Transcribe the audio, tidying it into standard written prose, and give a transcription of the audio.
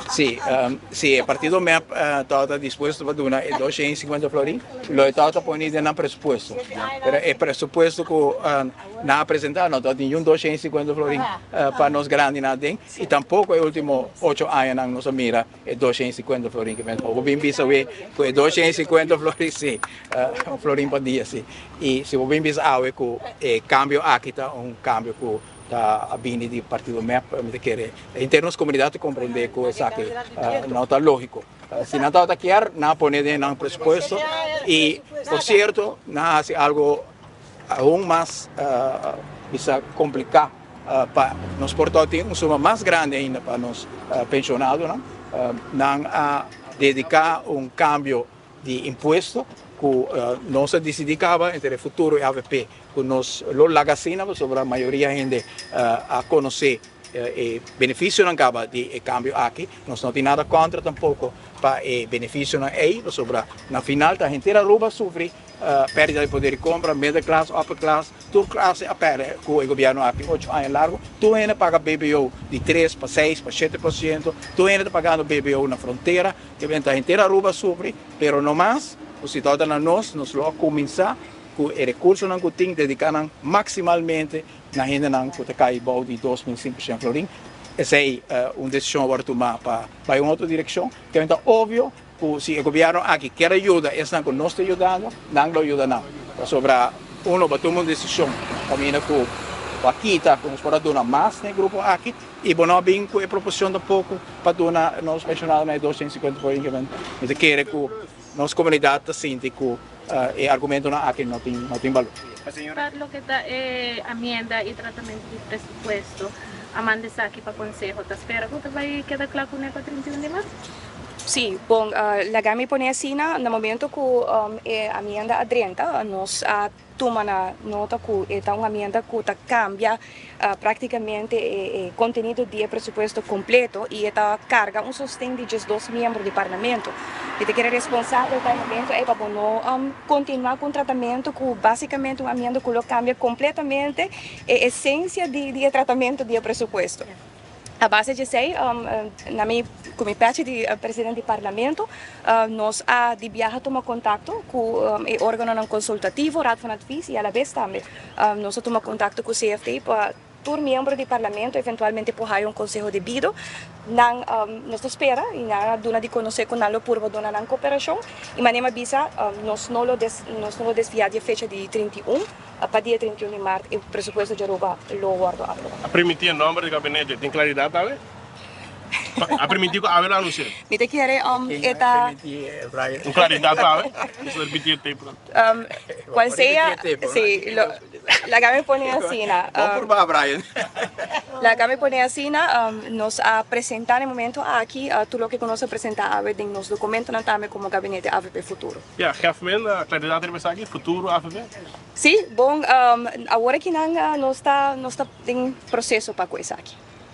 Si, si e partido mep tabata dispuesto pa duna e 250 florin, lo e tabata poni den nan presupuesto. Pero e presupuesto ku nan a presenta no tabatin niun 250 florin pa nos grandinan aden i tampoko e ultimo ocho añanan nos a mira e 250 florin ke men. Bo bin bisa awe ku e 250 florin, si, un florin pa dia, si. I si bo bin bisa awe ku e kambio aki ta un kambio ku ta a bini di partido mep, mi ta kere henter nos komunidat ta komprende ku esaki no ta lógiko. Si nan tabata kier, nan a pone den nan presupuesto i por sierto nan a hasi algo aun mas bisa kompliká pa nos por tabata tin un suma mas grandi ainda pa nos penshonadonan. Nan a dediká un kambio di impuesto ku nos a disidí kaba entre Futuro i avp ku nos lo laga asina pasobra mayoria hende a konosé e benefisionan kaba di e kambio aki. Nos no tin nada kontra tampoko pa e benefisionan ei pasobra na final ta henter Aruba a sufri pèrdida di poder di kompra, middle class, upper class, tur klase a pèrdè ku e gobièrnu aki ocho aña largu. Tur hende paga BBO di tres pa seis pa shete por siento, tur hende ta pagando BBO na frontera. Ke benta henter Aruba a sufri, pero no mas, ku si tabata na nos, nos lo a kuminsá ku e rekursonan ku tin, dediká nan maksimalmente na hendenan ku ta kai bou di 2500 florin. Esei un desishon a wòrdu tumá pa bai un otro direkshon. Ke benta obvio ku si e gobièrnu aki kier a yuda esnan ku nos ta yudando, nan lo yuda nan. Pasobra uno bo a tuma un desishon kaminda ku bo a kita ku nos por a duna mas na e grupo aki i bo no a bin ku e proposishon tampoko pa duna nos pensionadonan e 250 por increment. Mi ta kere ku nos komunidat ta sinti ku e argumentonan aki no tin no tin balor. Pa loke ta e amienda i tratamentu di presupuesto, a manda esaki pa konseho. Ta spera ku ta bai keda kla kuné pa 31 di mart? Sí, bon, laga mi pone asina, na momento ku e amienda a drenta, nos a tuma na nota ku e ta un amienda ku ta kambia praktikamente e kontenido di e presupuesto kompleto i e ta karga un sosten di 12 miembro di parlamento. Mi ta kere responsabel ta e momento ei pa bo no kontinuá ku un tratamentu ku basikamente un amienda ku lo kambia kompletamente e esensia di e tratamentu di e presupuesto. A base di esei, na mi ku mi pechi di presidente di parlamento, nos a di biaha tuma kontakto ku e organonan konsultativo, Raad van Advies, i alabes tambe nos a tuma kontakto ku CFT pa tur miembro di parlamento eventualmente por haya un konseho debido. Nan nos ta spera i nan a duna di konosé ku nan lo purba duna nan koperashon i manera mi a bisa nos no lo nos no lo desviá di e fecha di 31. Pa dia 31 di mart e presupuesto di Aruba lo wordo aproba. A primintí e nomber di gabinete, tin claridad awe? A primintí cu awe lo anunci'é. Mi ta kere e ta. Un claridad awe? Nos a repití e tape. Cual sea, si, laga mi pone asina. Bon purba, Brian. Laga mi pone asina, nos a presenta na e momento aki tur loke cu nos a presenta awe den nos documentonan tambe como Gabinete avp Futuro. Ya, Geefman, claridad riba esaki, Futuro avp? Sí, bon, awor aki nan nos ta nos ta den proceso pa cu esaki.